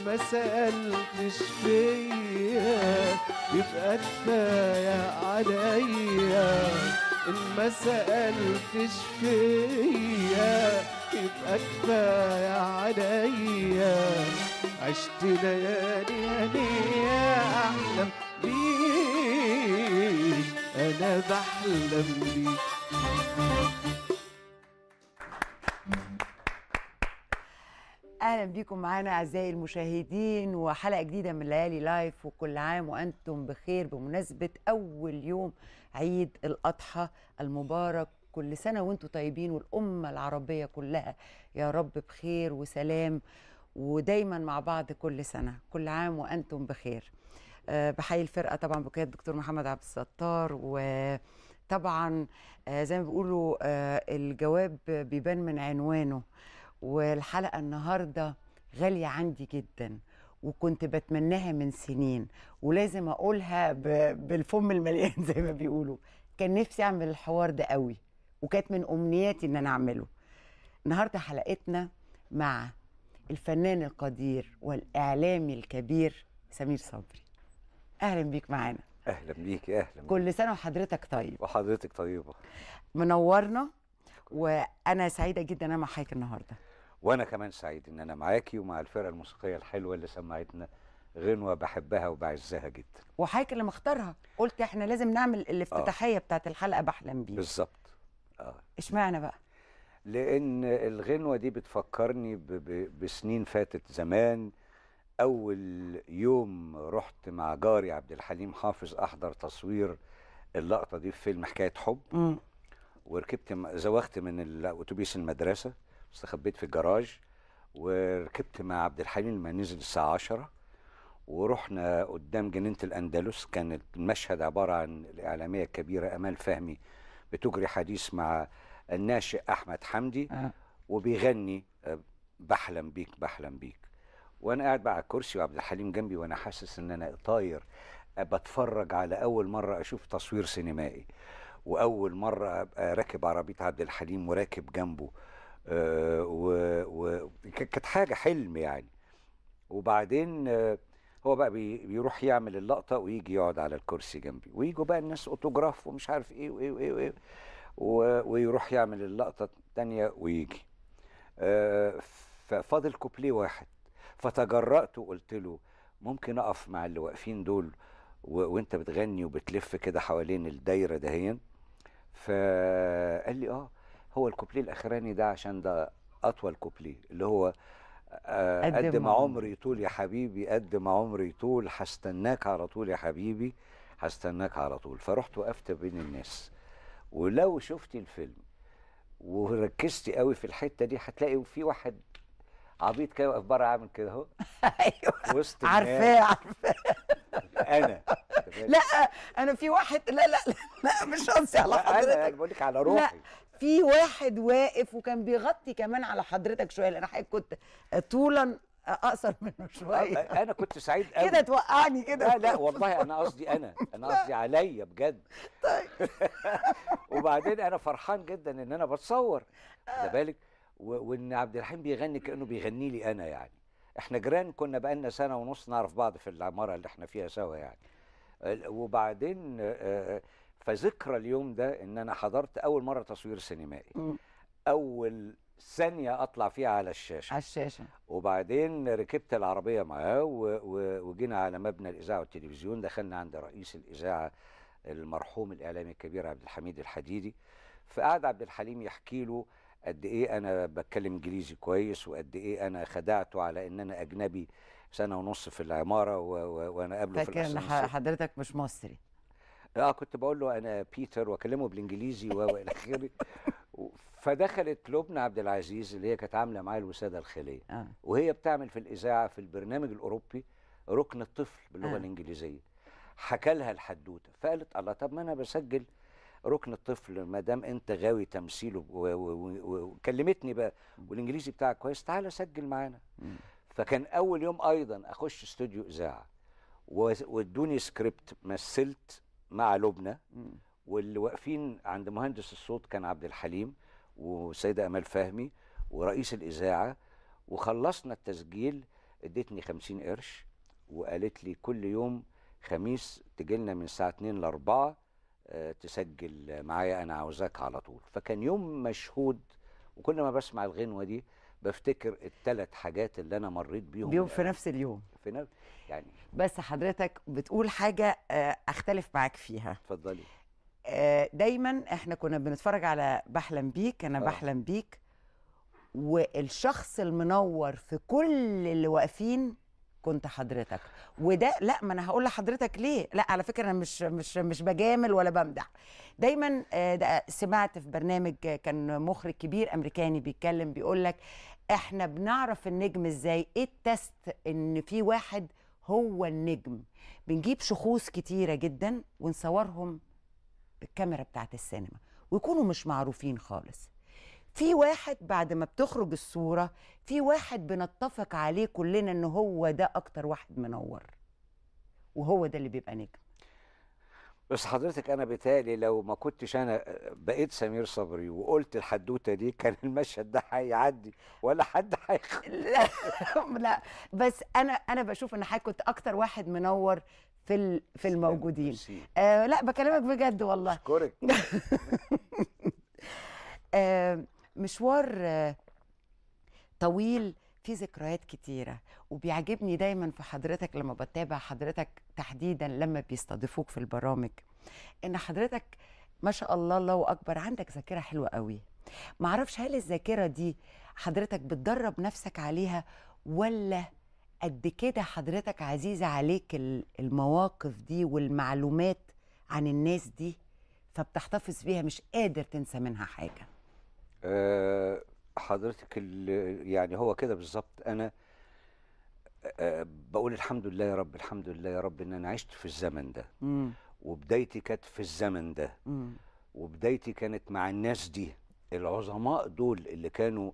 ما سألتش فيا يبقى كفاية عليا، إن ما سألتش فيا يبقى كفاية عليا. عشت ليالي هنية أحلم بيك، أنا بحلم بيك. اهلا بيكم معانا اعزائي المشاهدين وحلقه جديدة من ليالي لايف، وكل عام وانتم بخير بمناسبة اول يوم عيد الاضحى المبارك. كل سنة وانتم طيبين، والامه العربية كلها يا رب بخير وسلام، ودايما مع بعض كل سنة. كل عام وانتم بخير. بحيي الفرقة طبعا بقيادة الدكتور محمد عبد الستار، وطبعا زي ما بيقولوا الجواب بيبان من عنوانه. والحلقة النهاردة غالية عندي جدا، وكنت بتمناها من سنين، ولازم أقولها بالفم المليان زي ما بيقولوا. كان نفسي أعمل الحوار ده قوي، وكانت من أمنياتي إن أنا أعمله. النهاردة حلقتنا مع الفنان القدير والإعلامي الكبير سمير صبري. أهلا بيك معانا. أهلا بيك. أهلا بيك. كل سنة وحضرتك طيب. وحضرتك طيبة. منورنا، وأنا سعيدة جدا أنا مع حضرتك النهاردة. وأنا كمان سعيد إن أنا معاكي ومع الفرقة الموسيقية الحلوة اللي سمعتنا غنوة بحبها وبعزها جدا. وحضرتك اللي مختارها، قلت إحنا لازم نعمل الافتتاحية بتاعت الحلقة بحلم بيه. بالظبط. إشمعنى بقى؟ لأن الغنوة دي بتفكرني بسنين فاتت زمان. أول يوم رحت مع جاري عبد الحليم حافظ أحضر تصوير اللقطة دي في فيلم حكاية حب. وركبت زوغت من الاتوبيس المدرسة، استخبيت في الجراج، وركبت مع عبد الحليم لما نزل الساعة 10، ورحنا قدام جنينة الاندلس. كان المشهد عبارة عن الاعلامية الكبيرة امال فهمي بتجري حديث مع الناشئ احمد حمدي وبيغني بحلم بيك بحلم بيك، وانا قاعد بقى على الكرسي وعبد الحليم جنبي، وانا حاسس ان انا طاير بتفرج على اول مرة اشوف تصوير سينمائي، واول مرة ابقى راكب عربية عبد الحليم وراكب جنبه. كانت حاجة حلم يعني. وبعدين هو بقى بيروح يعمل اللقطة ويجي يقعد على الكرسي جنبي، ويجوا بقى الناس اوتوجراف ومش عارف ايه وايه وايه وايه، ويروح يعمل اللقطة الثانية ويجي. ففاضل كوبليه واحد، فتجرأت وقلت له ممكن اقف مع اللي واقفين دول وانت بتغني وبتلف كده حوالين الدايرة دهيا؟ فقال لي هو الكوبليه الاخراني ده عشان ده اطول كوبليه، اللي هو قد ما عمري طول يا حبيبي، قد ما عمري طول، هستناك على طول يا حبيبي، هستناك على طول. فرحت وقفت بين الناس. ولو شفتي الفيلم وركزتي قوي في الحتة دي هتلاقي في واحد عبيط كده واقف بره عامل كده اهو. ايوه وسط عارفاه عارفاه. انا لا انا في واحد، لا لا لا مش قصدي على حضرتك، انا بقول لك على روحي. لا في واحد واقف وكان بيغطي كمان على حضرتك شوية، لان حضرتك كنت طولا اقصر منه شوية. انا كنت سعيد قوي كده توقعني كده. لا لا والله انا قصدي، انا قصدي عليا بجد. طيب. وبعدين انا فرحان جدا ان انا بتصور، خد بالك، وان عبد الحليم بيغني كانه بيغني لي انا يعني. احنا جيران، كنا بقالنا سنة ونص نعرف بعض في العمارة اللي احنا فيها سوا يعني. وبعدين فذكرى اليوم ده ان انا حضرت اول مرة تصوير سينمائي، اول ثانية اطلع فيها على الشاشة، على الشاشة. وبعدين ركبت العربية معاه وجينا على مبنى الاذاعة والتلفزيون، دخلنا عند رئيس الاذاعة المرحوم الاعلامي الكبير عبد الحميد الحديدي. فقعد عبد الحليم يحكي له قد ايه انا بتكلم انجليزي كويس، وقد ايه انا خدعته على ان انا اجنبي سنة ونص في العمارة وانا قابله في الاسانسير. حضرتك مش مصري؟ كنت بقول له انا بيتر واكلمه بالانجليزي والى اخره. فدخلت لبنى عبد العزيز اللي هي كانت عامله معايا الوساده الخالية، وهي بتعمل في الاذاعة في البرنامج الاوروبي ركن الطفل باللغة الانجليزية. حكى لها الحدوتة، فقالت الله، طب ما انا بسجل ركن الطفل ما دام انت غاوي تمثيله، وكلمتني بقى والانجليزي بتاعك كويس، تعالى سجل معانا. فكان اول يوم ايضا اخش استوديو اذاعة، وادوني سكريبت، مثلت مع لبنى، واللي واقفين عند مهندس الصوت كان عبد الحليم والسيدة امال فهمي ورئيس الاذاعة. وخلصنا التسجيل، ادتني 50 قرش وقالت لي كل يوم خميس تجي لنا من الساعة 2 ل 4 تسجل معايا، انا عاوزاك على طول. فكان يوم مشهود، وكل ما بسمع الغنوه دي بفتكر الثلاث حاجات اللي انا مريت بيهم بيوم في نفس اليوم في نفس يعني. بس حضرتك بتقول حاجة اختلف معاك فيها. اتفضلي. دايما احنا كنا بنتفرج على بحلم بيك، انا بحلم بيك، والشخص المنور في كل اللي واقفين كنت حضرتك. وده لا، ما انا هقول لحضرتك ليه. لا على فكرة انا مش بجامل ولا بمدح. دايما سمعت في برنامج كان مخرج كبير امريكاني بيتكلم، بيقول لك احنا بنعرف النجم ازاي، ايه ال test ان في واحد هو النجم؟ بنجيب شخوص كتيرة جدا ونصورهم بالكاميرا بتاعت السينما ويكونوا مش معروفين خالص. في واحد بعد ما بتخرج الصورة، في واحد بنتفق عليه كلنا ان هو ده اكتر واحد منور، وهو ده اللي بيبقى نجم. بس حضرتك انا بيتهيألي لو ما كنتش انا بقيت سمير صبري وقلت الحدوتة دي كان المشهد ده هيعدي ولا حد هيخ. لا لا، بس انا بشوف ان حضرتك كنت اكتر واحد منور في الموجودين. لا بكلمك بجد والله. اشكرك. مشوار طويل فيه ذكريات كتيرة، وبيعجبني دايما في حضرتك لما بتابع حضرتك تحديدا لما بيستضيفوك في البرامج، ان حضرتك ما شاء الله الله أكبر عندك ذاكرة حلوة قوي. معرفش هل الذاكرة دي حضرتك بتدرب نفسك عليها، ولا قد كده حضرتك عزيزة عليك المواقف دي والمعلومات عن الناس دي فبتحتفظ بيها مش قادر تنسى منها حاجة؟ حضرتك يعني هو كده بالظبط. أنا بقول الحمد لله يا رب، الحمد لله يا رب إن أنا عشت في الزمن ده، وبدايتي كانت في الزمن ده، وبدايتي كانت مع الناس دي العظماء دول اللي كانوا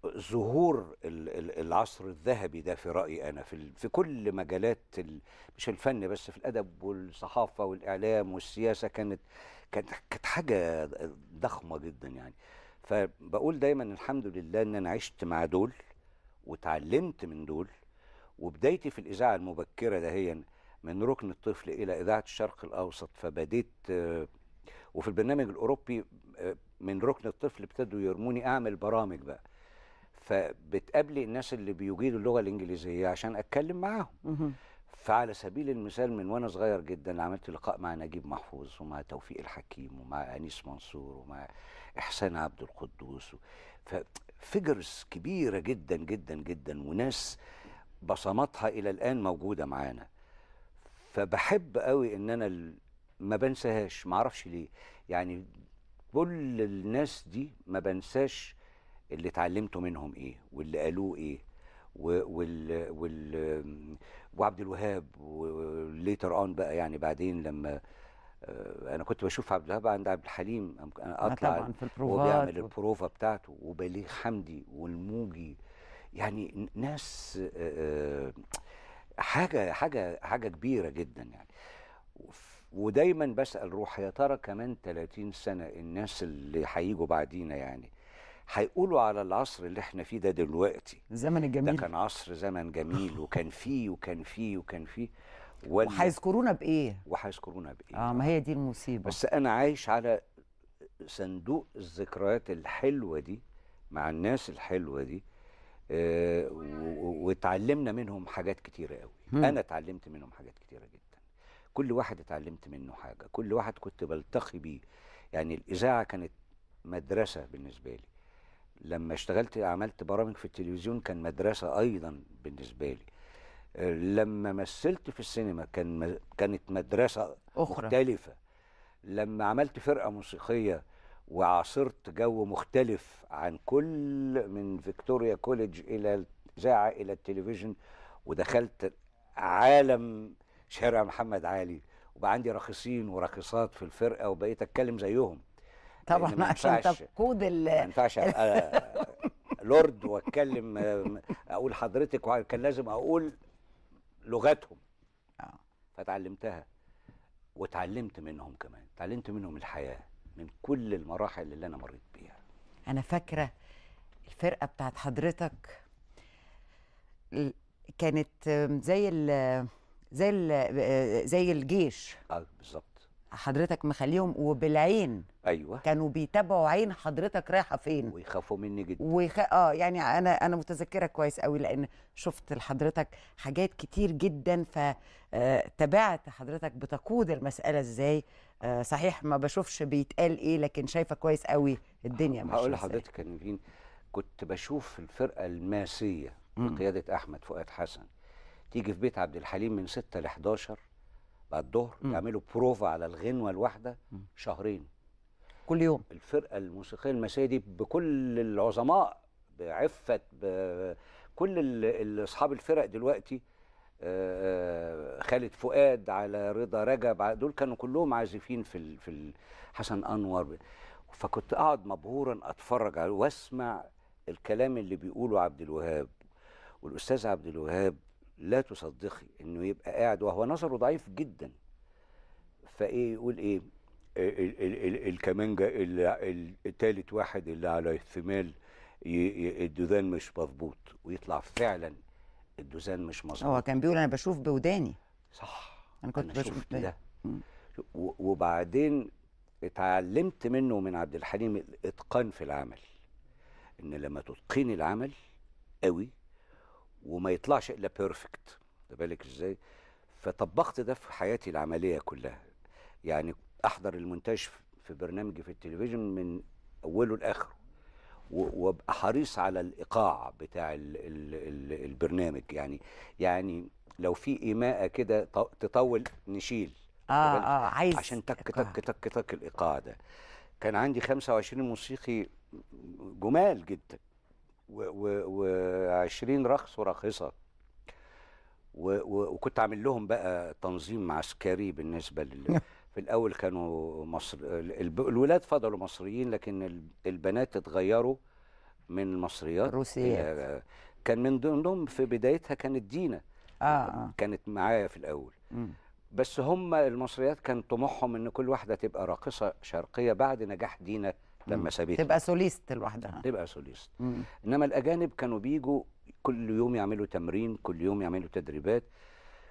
ظهور العصر الذهبي ده في رأيي أنا في كل مجالات، مش الفن بس، في الأدب والصحافة والإعلام والسياسة، كانت حاجة ضخمة جدا يعني. فبقول دايما الحمد لله إن أنا عشت مع دول وتعلمت من دول، وبدايتي في الإذاعة المبكرة دهيا من ركن الطفل إلى إذاعة الشرق الأوسط، فبديت وفي البرنامج الأوروبي من ركن الطفل ابتدوا يرموني أعمل برامج بقى، فبتقابلي الناس اللي بيجيدوا اللغة الإنجليزية عشان أتكلم معاهم. فعلى سبيل المثال من وأنا صغير جدا عملت لقاء مع نجيب محفوظ ومع توفيق الحكيم ومع أنيس منصور ومع إحسان عبد القدوس، ففجرز كبيرة جدا جدا جدا وناس بصماتها إلى الآن موجودة معانا. فبحب قوي إن أنا ما بنساهاش، ما أعرفش ليه يعني، كل الناس دي ما بنساش اللي اتعلمته منهم ايه واللي قالوه ايه، وعبد الوهاب و later on بقى يعني بعدين لما انا كنت بشوف عبد الوهاب عند عبد الحليم، انا اطلع في البروفات وبيعمل البروفه بتاعته، وبليغ حمدي والموجي، يعني ناس حاجة حاجة حاجة كبيرة جدا يعني. ودايما بسال روحي يا ترى كمان 30 سنة الناس اللي هيجوا بعدينا يعني هيقولوا على العصر اللي احنا فيه ده دلوقتي الزمن الجميل ده كان عصر زمن جميل، وكان فيه وكان فيه وكان فيه، وهيذكرونا بايه؟ وهيذكرونا بايه؟ ما هي دي المصيبة. بس انا عايش على صندوق الذكريات الحلوة دي مع الناس الحلوة دي، واتعلمنا منهم حاجات كتيرة قوي. انا اتعلمت منهم حاجات كتيرة جدا، كل واحد اتعلمت منه حاجة، كل واحد كنت بلتقي بيه. يعني الاذاعة كانت مدرسه بالنسبة لي، لما اشتغلت عملت برامج في التلفزيون كان مدرسة أيضا بالنسبة لي، لما مثلت في السينما كانت مدرسة أخرى مختلفة، لما عملت فرقة موسيقية وعاصرت جو مختلف عن كل من فيكتوريا كوليدج إلى الإذاعة إلى التلفزيون، ودخلت عالم شارع محمد علي وبقى عندي راقصين وراقصات في الفرقة وبقيت أتكلم زيهم طبعا عشان تقود ما ينفعش ابقى لورد واتكلم اقول حضرتك، كان لازم اقول لغتهم. فتعلمتها وتعلمت منهم كمان، تعلمت منهم الحياة من كل المراحل اللي انا مريت بيها. انا فاكره الفرقة بتاعت حضرتك كانت زي ال زي ال زي الجيش. بالظبط. حضرتك مخليهم وبالعين. ايوه، كانوا بيتابعوا عين حضرتك رايحة فين، ويخافوا مني جدا. يعني انا متذكرة كويس قوي، لان شفت لحضرتك حاجات كتير جدا، فتابعت حضرتك بتقود المسالة ازاي. صحيح ما بشوفش بيتقال ايه، لكن شايفه كويس قوي الدنيا ماشية. هقول لحضرتك ان كنت بشوف الفرقة الماسيه بقيادة احمد فؤاد حسن تيجي في بيت عبد الحليم من 6 ل 11 بعد الظهر، يعملوا بروفا على الغنوه الواحدة شهرين كل يوم. الفرقة الموسيقية الماسيه دي بكل العظماء، بعفت، بكل اصحاب الفرق دلوقتي، خالد فؤاد، على رضا رجب، دول كانوا كلهم عازفين في حسن انور. فكنت اقعد مبهورا اتفرج عليه واسمع الكلام اللي بيقوله عبد الوهاب. والاستاذ عبد الوهاب لا تصدقي انه يبقى قاعد وهو نظره ضعيف جدا، فايه يقول ايه، الكمانجه الثالث واحد اللي على الشمال الدوزان مش مظبوط، ويطلع فعلا الدوزان مش مظبوط. هو كان بيقول انا بشوف بوداني. صح، انا كنت بشوف ده. وبعدين اتعلمت منه من عبد الحليم الاتقان في العمل، ان لما تتقني العمل قوي وما يطلعش الا perfect، بالك ازاي. فطبقت ده في حياتي العملية كلها، يعني احضر المونتاج في برنامجي في التلفزيون من اوله لاخره، وابقى حريص على الايقاع بتاع البرنامج. يعني لو في ايماءه كده تطول نشيل، عايز عشان تك تك تك تك الايقاع ده. كان عندي 25 موسيقي جمال جدا، و20 رقص وراقصه، وكنت عامل لهم بقى تنظيم عسكري بالنسبة في الاول كانوا مصر، الولاد فضلوا مصريين، لكن البنات اتغيروا من المصريات روسيات. كان من ضمنهم في بدايتها كانت دينا، كانت معايا في الاول. بس هم المصريات كان طموحهم ان كل واحدة تبقى راقصه شرقية بعد نجاح دينا لما سابتها تبقى soloist لوحدها، تبقى soloist. انما الاجانب كانوا بيجوا كل يوم يعملوا تمرين، كل يوم يعملوا تدريبات.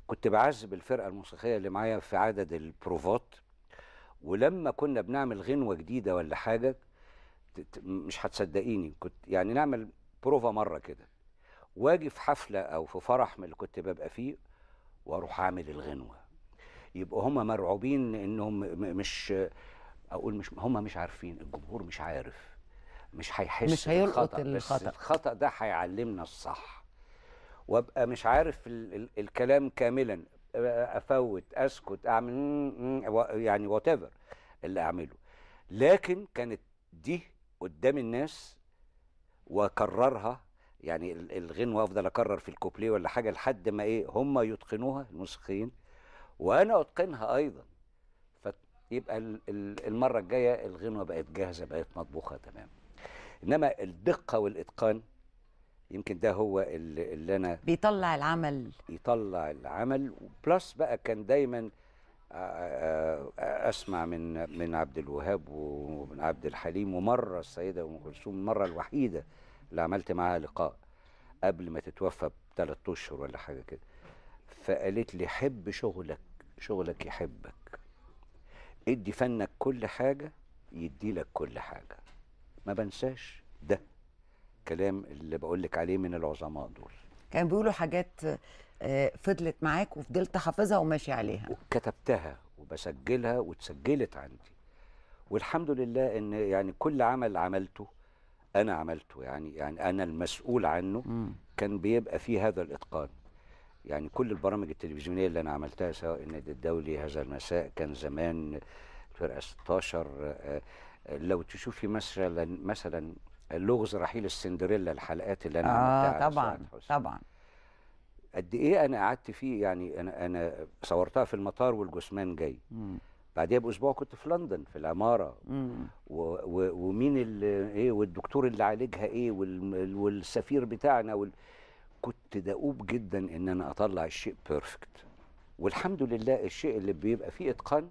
كنت بعذب الفرقة الموسيقية اللي معايا في عدد البروفات، ولما كنا بنعمل غنوه جديدة ولا حاجة مش هتصدقيني، كنت يعني نعمل بروفه مرة كده، واجي في حفلة او في فرح من اللي كنت ببقى فيه واروح اعمل الغنوه، يبقوا هم مرعوبين انهم مش اقول مش هم مش عارفين، الجمهور مش عارف، مش هيحس، مش هيلقط الخطأ، بس الخطأ ده هيعلمنا الصح. وابقى مش عارف الكلام كاملا، افوت، اسكت، اعمل يعني whatever اللي اعمله، لكن كانت دي قدام الناس واكررها، يعني الغنوه افضل اكرر في الكوبليه ولا حاجة لحد ما ايه هم يتقنوها الموسيقيين وانا اتقنها ايضا، فيبقى المرة الجاية الغنوه بقت جاهزة، بقت مطبوخه تمام. انما الدقة والاتقان يمكن ده هو اللي انا بيطلع العمل، يطلع العمل. بلس بقى كان دايما اسمع من عبد الوهاب ومن عبد الحليم، ومرة السيدة ام كلثوم، المرة الوحيدة اللي عملت معاها لقاء قبل ما تتوفى ب3 اشهر ولا حاجة كده، فقالت لي حب شغلك، شغلك يحبك، ادي فنك كل حاجة يدي لك كل حاجة. ما بنساش ده كلام اللي بقول لك عليه من العظماء دول. كانوا بيقولوا حاجات فضلت معاك وفضلت حافظها وماشي عليها، وكتبتها وبسجلها واتسجلت عندي، والحمد لله ان يعني كل عمل عملته انا عملته، يعني انا المسؤول عنه، كان بيبقى فيه هذا الاتقان. يعني كل البرامج التلفزيونية اللي انا عملتها، سواء النادي الدولي، هذا المساء، كان زمان الفرقة 16، لو تشوفي مثلا لغز رحيل السندريلا، الحلقات اللي انا عملتها طبعا طبعا قد ايه انا قعدت فيه، يعني انا صورتها في المطار والجثمان جاي، بعديها باسبوع كنت في لندن في العمارة، ومين اللي ايه، والدكتور اللي عالجها ايه، والسفير بتاعنا كنت دؤوب جدا ان انا اطلع الشيء perfect، والحمد لله الشيء اللي بيبقى فيه اتقان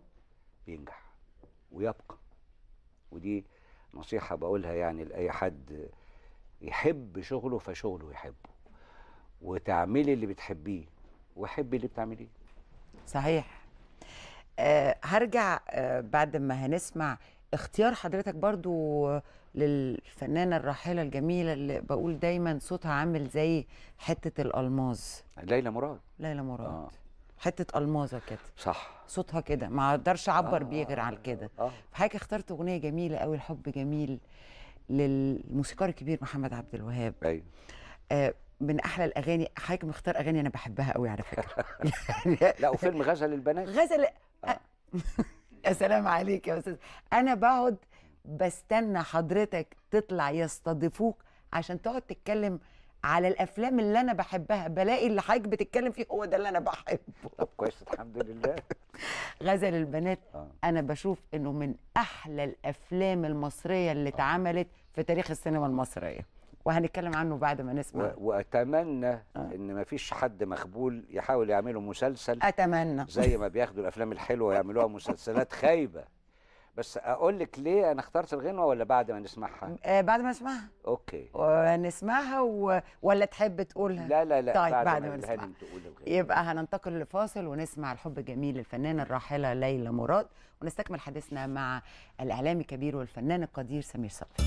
بينجح ويبقى. ودي نصيحة بقولها يعني لأي حد يحب شغله فشغله يحبه، وتعملي اللي بتحبيه وحبي اللي بتعمليه. صحيح. هرجع بعد ما هنسمع اختيار حضرتك برضو للفنانة الراحلة الجميلة اللي بقول دايما صوتها عامل زي حتة الألماظ، ليلى مراد. ليلى مراد. حتة ألماظة كده. صح، صوتها كده ما اقدرش اعبر بيه غير على كده. فحضرتك اخترت اغنية جميلة قوي، الحب جميل، للموسيقار الكبير محمد عبد الوهاب. ايوه. من احلى الاغاني. حضرتك مختار اغاني انا بحبها قوي على فكرة. لا، وفيلم غزل البنات. غزل. يا سلام عليك يا استاذ. انا بقعد بستنى حضرتك تطلع يستضيفوك عشان تقعد تتكلم على الافلام اللي انا بحبها، بلاقي اللي حضرتك بتتكلم فيه هو ده اللي انا بحبه. طب كويس، الحمد لله. غزل البنات انا بشوف انه من احلى الافلام المصرية اللي اتعملت في تاريخ السينما المصرية، وهنتكلم عنه بعد ما نسمع. واتمنى ان مفيش حد مخبول يحاول يعمله مسلسل. اتمنى زي ما بياخدوا الافلام الحلوة ويعملوها مسلسلات خايبة. بس اقول لك ليه انا اخترت الغنوه، ولا بعد ما نسمعها؟ بعد ما نسمعها. okay، ونسمعها ولا تحب تقولها؟ لا لا لا، طيب بعد ما نسمعها. يبقى هننتقل لفاصل ونسمع الحب الجميل للفنانه الراحلة ليلى مراد، ونستكمل حديثنا مع الاعلامي الكبير والفنان القدير سمير صبري.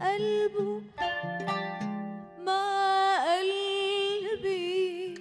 قلبه مع قلبي.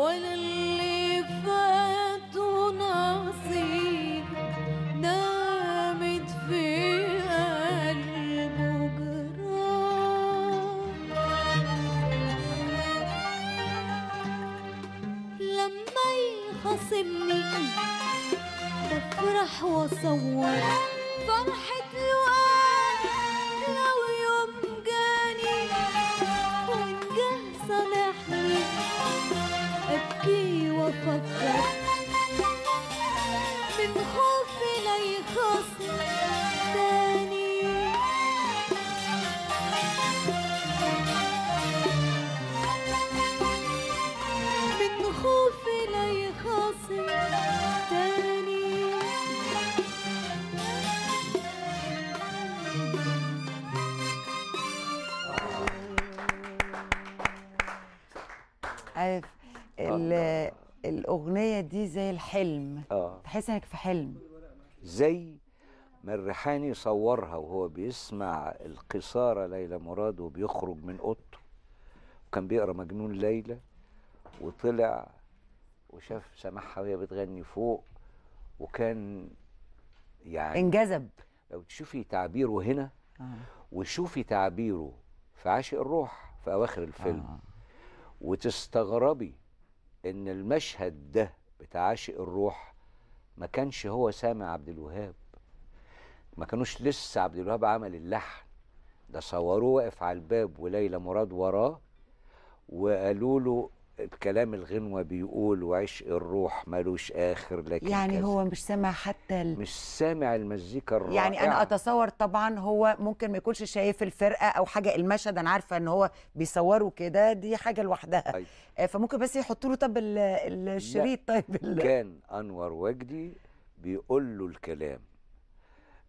ولا اللي فات نصيب نامت في قلبه جراح. لما يخاصمني بفرح واصور فرحة لقاك لو يوم جاني وإن جه صالحني أبكي وأفكر من خوفي لا يخاصم تاني. من خوفي لا يخاصم تاني. عارف الأغنية دي زي الحلم. تحس إنك في حلم. زي ما الريحاني صورها وهو بيسمع القصارة ليلى مراد وبيخرج من أوضته، وكان بيقرأ مجنون ليلى، وطلع وشاف سماحها وهي بتغني فوق، وكان يعني انجذب. لو تشوفي تعبيره هنا وشوفي تعبيره في عاشق الروح في أواخر الفيلم، وتستغربي ان المشهد ده بتاع عاشق الروح ما كانش هو سامع عبد الوهاب، ما كانوش لسه عبد الوهاب عمل اللحن ده، صوروه واقف على الباب وليلى مراد وراه، وقالوا له الكلام الغنوة بيقول وعشق الروح ملوش آخر، لكن يعني كذا. هو مش سامع حتى مش سامع المزيكا الرائعة. يعني أنا أتصور طبعا هو ممكن ما يكونش شايف الفرقة أو حاجة، المشهد أنا عارفة إن هو بيصوروا كده، دي حاجة لوحدها. أيوة. فممكن بس يحطوا له طب الشريط. طيب كان أنور وجدي بيقول له الكلام،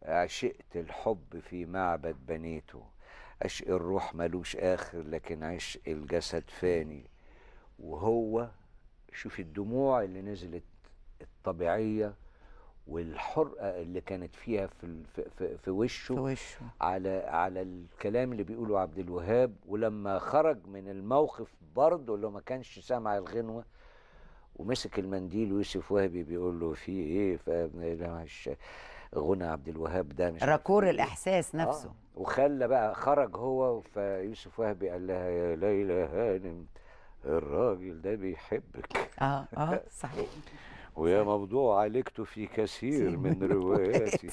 عشقت الحب في معبد بنيته، عشق الروح ملوش آخر لكن عشق الجسد فاني. وهو شوف الدموع اللي نزلت الطبيعية والحرقة اللي كانت فيها في في, في وشه, على الكلام اللي بيقوله عبد الوهاب. ولما خرج من الموقف برضه اللي ما كانش سامع الغنوة ومسك المنديل، ويوسف وهبي بيقول له في ايه، غنى عبد الوهاب ده مش راكور الإحساس نفسه. وخلى بقى خرج هو، فيوسف وهبي قال لها يا ليلى هانم الراجل ده بيحبك. صحيح. ويا موضوع عالجته في كثير من رواياتي.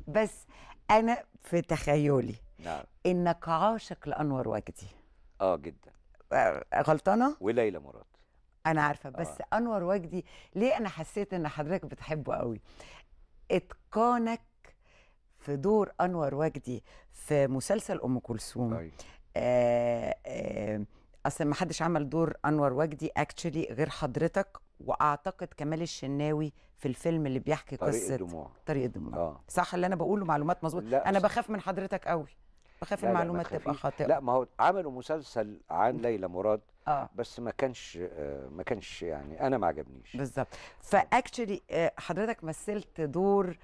بس أنا في تخيلي نعم إنك عاشق لأنور وجدي. جدا. غلطانة؟ وليلى مراد. أنا عارفة، بس أنور وجدي ليه أنا حسيت إن حضرتك بتحبه قوي؟ إتقانك في دور أنور وجدي في مسلسل أم كلثوم. طيب. اصل ما حدش عمل دور انور وجدي actually غير حضرتك، واعتقد كمال الشناوي في الفيلم اللي بيحكي قصة طريق الدموع. طريق الدموع. صح اللي انا بقوله؟ معلومات مظبوط؟ انا بخاف من حضرتك قوي، بخاف المعلومات تبقى خاطئه. لا ما هو عملوا مسلسل عن ليلى مراد بس ما كانش يعني انا ما عجبنيش بالظبط. ف actually حضرتك مثلت دور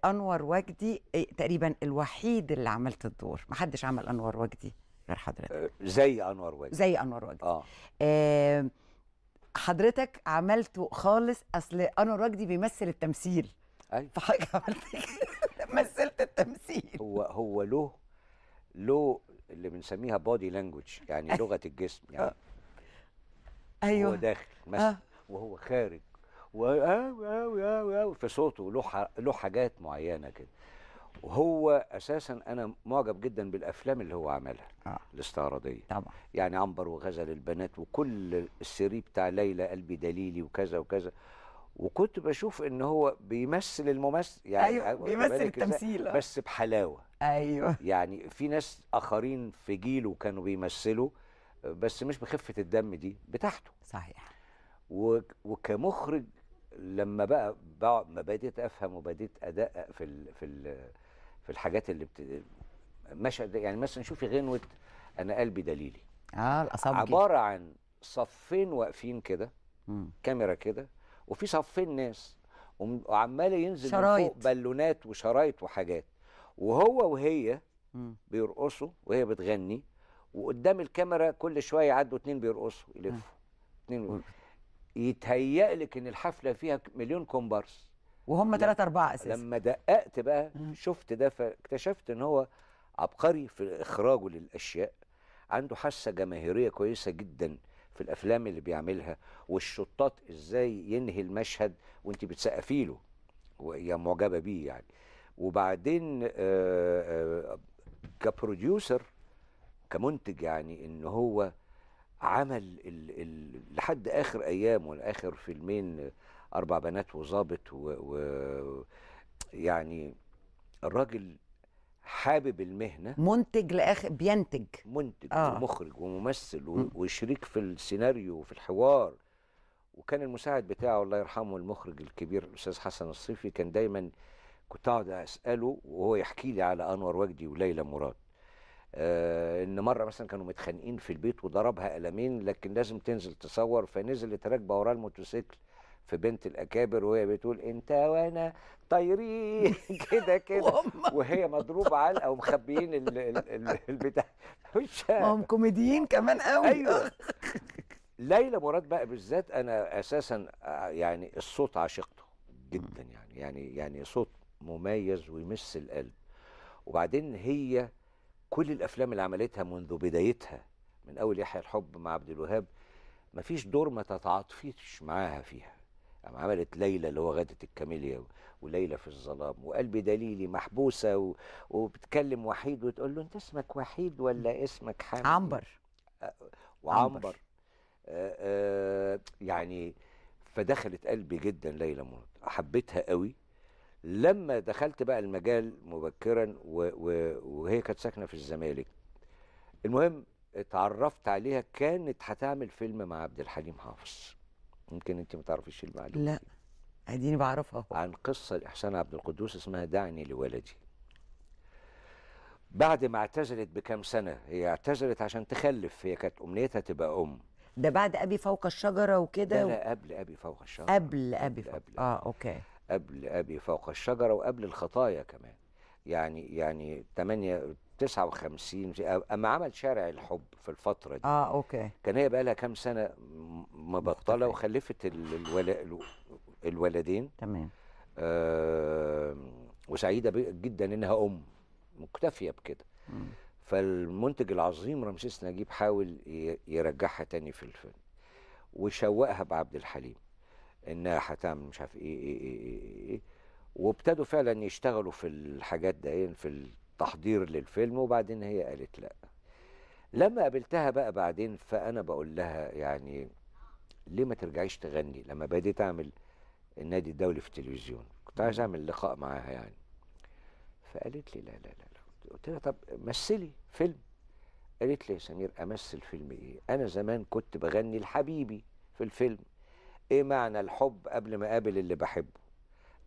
انور وجدي، تقريبا الوحيد اللي عملت الدور، ما حدش عمل انور وجدي غير حضرتك. زي انور وجدي. زي انور وجدي. حضرتك عملته خالص، اصل انور وجدي بيمثل التمثيل. ايوه. فحضرتك عملت مثلت التمثيل. هو له اللي بنسميها body language، يعني لغة الجسم يعني. ايوه. هو داخل مثلا وهو خارج و في صوته له حاجات معينة كده. وهو اساسا انا معجب جدا بالافلام اللي هو عملها الاستعراضيه طبعا، يعني عنبر وغزل البنات وكل ال series بتاع ليلى قلبي دليلي وكذا وكذا، وكنت بشوف ان هو بيمثل الممثل يعني. أيوة، بيمثل التمثيل بس بحلاوه. ايوه، يعني في ناس اخرين في جيله كانوا بيمثلوا بس مش بخفة الدم دي بتاعته. صحيح. وكمخرج لما بقى ما بديت افهم وبديت ادقق في الحاجات اللي مشهد، يعني مثلا شوفي غنوه انا قلبي دليلي، الأصابجي، عبارة عن صفين واقفين كده، كاميرا كده، وفي صفين ناس وعمال ينزل من فوق بالونات وشرايط وحاجات، وهو وهي بيرقصوا وهي بتغني، وقدام الكاميرا كل شوية يعدوا اتنين بيرقصوا يلفوا، واثنين، يتهيأ لك ان الحفلة فيها مليون كومبارس وهم 3 4 اساسا. لما دققت بقى شفت ده، فاكتشفت ان هو عبقري في اخراجه للاشياء، عنده حاسه جماهيرية كويسة جدا في الافلام اللي بيعملها، والشطات ازاي ينهي المشهد وانت بتسقفي له وهي معجبه بيه يعني. وبعدين ك producer كمنتج يعني، ان هو عمل لحد اخر ايامه، لاخر فيلمين 4 بنات وظابط يعني الراجل حابب المهنة، منتج لاخر، بينتج، منتج ومخرج وممثل وشريك في السيناريو وفي الحوار. وكان المساعد بتاعه الله يرحمه المخرج الكبير الاستاذ حسن الصيفي، كان دايما كنت اقعد اساله وهو يحكي لي على انور وجدي وليلى مراد، ان مرة مثلا كانوا متخانقين في البيت وضربها قلمين، لكن لازم تنزل تصور، فنزلت راكبه وراه الموتوسيكل في بنت الاكابر وهي بتقول انت وانا طايرين كده كده، وهي مضروبة علقه ومخبيين البتاع. هم كوميديين كمان قوي. ايوه. ليلى مراد بقى بالذات انا اساسا يعني الصوت عشقته جدا، يعني يعني صوت مميز ويمس القلب. وبعدين هي كل الافلام اللي عملتها منذ بدايتها من اول يحيى الحب مع عبد الوهاب، مفيش دور ما تتعاطفيش معاها فيها. يعني عملت ليلى اللي هو غادة الكاميليا، وليلى في الظلام، وقلبي دليلي، محبوسة وبتكلم وحيد وتقول له انت اسمك وحيد ولا اسمك حامد؟ عنبر. وعنبر. يعني فدخلت قلبي جدا ليلى مراد، حبيتها قوي. لما دخلت بقى المجال مبكرا وهي كانت ساكنة في الزمالك، المهم اتعرفت عليها، كانت هتعمل فيلم مع عبد الحليم حافظ. يمكن انت ما تعرفيش المعلومة. لا اديني بعرفها. عن قصة لاحسان عبد القدوس اسمها دعني لولدي. بعد ما اعتزلت بكام سنة، هي اعتزلت عشان تخلف، هي كانت امنيتها تبقى ام. ده بعد ابي فوق الشجرة وكده؟ لا قبل ابي فوق الشجرة. قبل ابي فوق. okay. قبل ابي فوق الشجرة وقبل الخطايا كمان، يعني 8 59 اما عمل شارع الحب في الفترة دي. okay. كان هي بقى لها كام سنة مبطله وخلفت الولدين. تمام. وسعيدة جدا انها ام، مكتفية بكده. فالمنتج العظيم رمسيس نجيب حاول يرجعها تاني في الفيلم، وشوقها بعبد الحليم انها هتعمل مش عارف ايه ايه ايه ايه, إيه. وابتدوا فعلا يشتغلوا في الحاجات ده، في التحضير للفيلم. وبعدين هي قالت لا. لما قابلتها بقى بعدين، فانا بقول لها يعني ليه ما ترجعيش تغني؟ لما بديت اعمل النادي الدولي في التلفزيون كنت عايز اعمل لقاء معاها يعني، فقالت لي لا لا لا لا. قلت لها طب مثلي فيلم. قالت لي يا سمير امثل فيلم ايه؟ انا زمان كنت بغني لحبيبي في الفيلم، ايه معنى الحب قبل ما اقابل اللي بحبه؟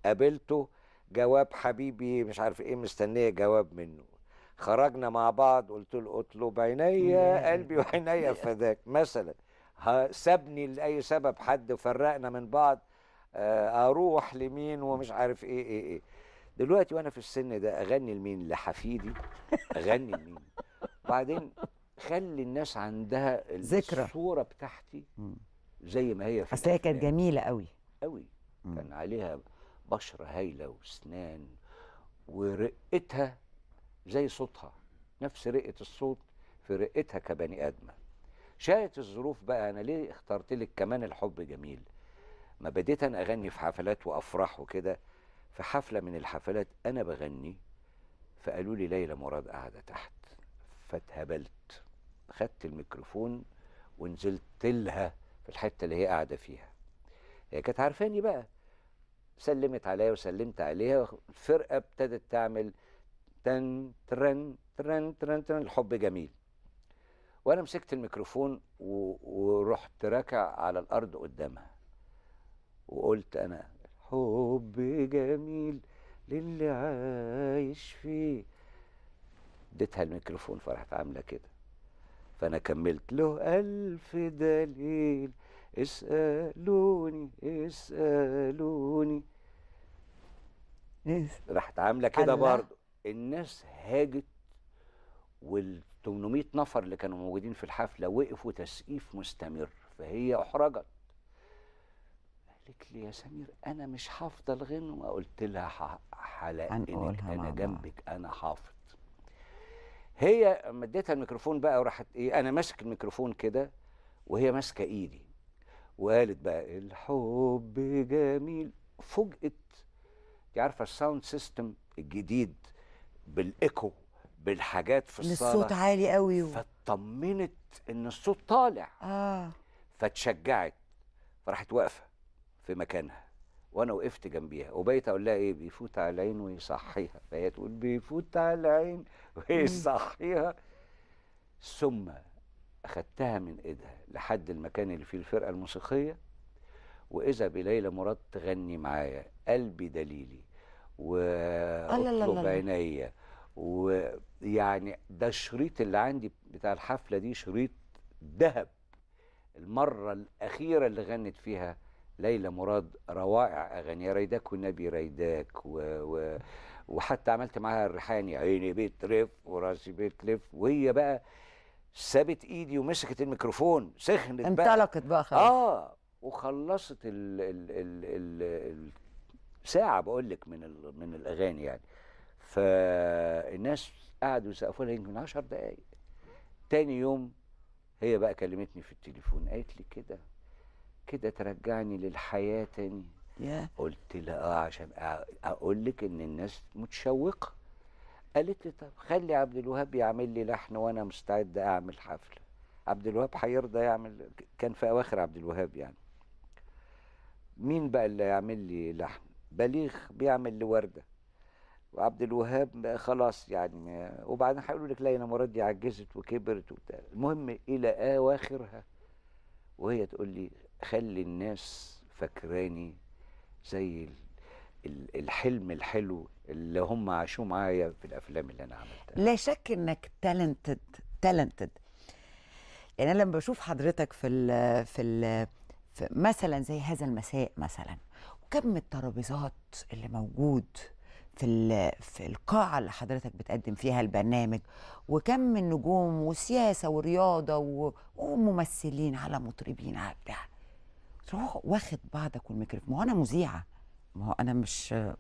قابلته جواب حبيبي مش عارف ايه، مستنيه جواب منه. خرجنا مع بعض قلت له اطلب عينيا قلبي وعينيا فداك مثلا. سابني لاي سبب، حد فرقنا من بعض، اروح لمين ومش عارف ايه ايه ايه. دلوقتي وانا في السن ده اغني لمين؟ لحفيدي؟ اغني لمين؟ بعدين خلي الناس عندها ذكرى الصورة بتاعتي زي ما هي. في اصل هي كانت جميلة قوي قوي، كان عليها بشره هايلة واسنان، ورقتها زي صوتها، نفس رقه الصوت في رقتها كبني ادمه. شاءت الظروف بقى، انا ليه اخترت لك كمان الحب جميل؟ ما بديت انا اغني في حفلات وافراح وكده، في حفلة من الحفلات انا بغني، فقالوا لي ليلى مراد قاعدة تحت، فاتهبلت، خدت الميكروفون ونزلت لها في الحتة اللي هي قاعدة فيها. هي كانت عارفاني بقى، سلمت عليا وسلمت عليها، الفرقة ابتدت تعمل تن ترن ترن ترن ترن الحب جميل، وانا مسكت الميكروفون ورحت راكع على الارض قدامها وقلت انا حب جميل للي عايش فيه. اديتها الميكروفون فراحت عامله كده، فانا كملت له ألف دليل اسألوني اسألوني، راحت عامله كده برضه. الناس هاجت، وال 800 نفر اللي كانوا موجودين في الحفلة وقفوا تسقيف مستمر. فهي احرجت. قالت لي يا سمير انا مش حافظه الغنوه. قلت لها حلقنك انا جنبك، انا حافظ. هي مديتها الميكروفون بقى وراحت ايه، انا ماسك الميكروفون كده وهي ماسكه ايدي، وقالت بقى الحب جميل. فوجئت، انت عارفه ال sound system الجديد بالايكو بالحاجات في الصاله، الصوت عالي قوي فاطمنت ان الصوت طالع. فتشجعت، فراحت واقفة في مكانها وانا وقفت جنبيها، وبقيت اقول لها ايه، بيفوت على العين ويصحيها، فهي تقول بيفوت على العين ويصحيها. ثم اخدتها من ايدها لحد المكان اللي فيه الفرقة الموسيقية، واذا بليلى مراد تغني معايا قلبي دليلي واطلب عينيا. ويعني ده الشريط اللي عندي بتاع الحفلة دي، شريط ذهب. المرة الاخيرة اللي غنت فيها ليلى مراد روائع اغانيها، ريداك والنبي ريداك، وحتى عملت معاها الريحاني، عيني بترف وراسي بتلف، وهي بقى سابت ايدي ومسكت الميكروفون، سخنت بقى، انطلقت بقى خلاص. وخلصت ال ال ال ال ساعة بقول لك من الاغاني يعني. فالناس قعدوا يسقفوا لها يمكن 10 دقائق. تاني يوم هي بقى كلمتني في التليفون، قالت لي كده كده ترجعني للحياة تاني. قلت لها عشان اقول لك ان الناس متشوقة. قالت لي طب خلي عبد الوهاب يعمل لي لحن وانا مستعد اعمل حفلة. عبد الوهاب هيرضى يعمل؟ كان في اواخر عبد الوهاب يعني. مين بقى اللي يعمل لي لحن؟ بليغ بيعمل لوردة، وعبد الوهاب خلاص يعني. وبعدين هيقولوا لك ليلى مراد دي عجزت وكبرت وبتاع. المهم الى اواخرها وهي تقول لي خلي الناس فاكراني زي الحلم الحلو اللي هم عاشوه معايا في الافلام اللي انا عملتها. لا شك انك talented talented. يعني انا لما بشوف حضرتك في ال في ال في مثلا زي هذا المساء مثلا، وكم الترابيزات اللي موجود في القاعة اللي حضرتك بتقدم فيها البرنامج، وكم النجوم وسياسة ورياضة وممثلين على مطربين على بتاع، تروح واخد بعضك والميكروفون. ما هو انا مذيعه، ما هو انا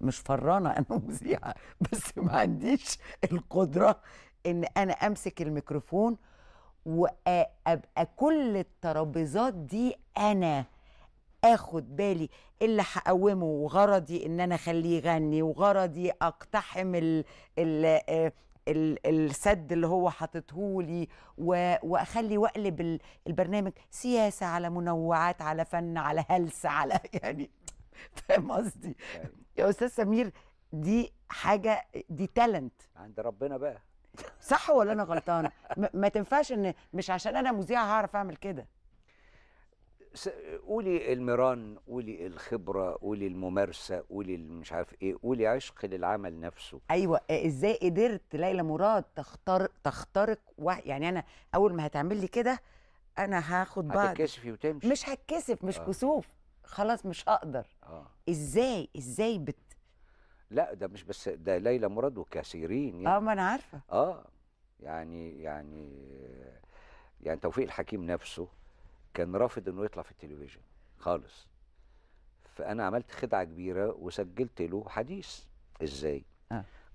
مش فرانه، انا مذيعه، بس ما عنديش القدرة ان انا امسك الميكروفون وابقى كل الترابيزات دي انا اخد بالي اللي هقومه، وغرضي ان انا اخليه يغني، وغرضي اقتحم ال ال ال السد اللي هو حاططهولي، واخلي واقلب البرنامج سياسة على منوعات على فن على هلس على، يعني فاهم قصدي؟ يا استاذ سمير دي حاجة، دي تالنت عند ربنا بقى، صح ولا انا غلطانة؟ ما تنفعش ان مش عشان انا مذيعه هعرف اعمل كده. قولي المران، قولي الخبرة، قولي الممارسة، قولي مش عارف ايه، قولي عشق للعمل نفسه. ايوه، ازاي قدرت ليلى مراد تخترق يعني انا اول ما هتعمل لي كده انا هاخد بعض، هتتكسفي وتمشي. مش هتكسف، مش كسوف، خلاص مش هقدر. ازاي لا ده مش بس ده ليلى مراد وكثيرين يعني. ما انا عارفه. يعني يعني يعني توفيق الحكيم نفسه كان رافض انه يطلع في التلفزيون خالص، فانا عملت خدعه كبيرة وسجلت له حديث. ازاي؟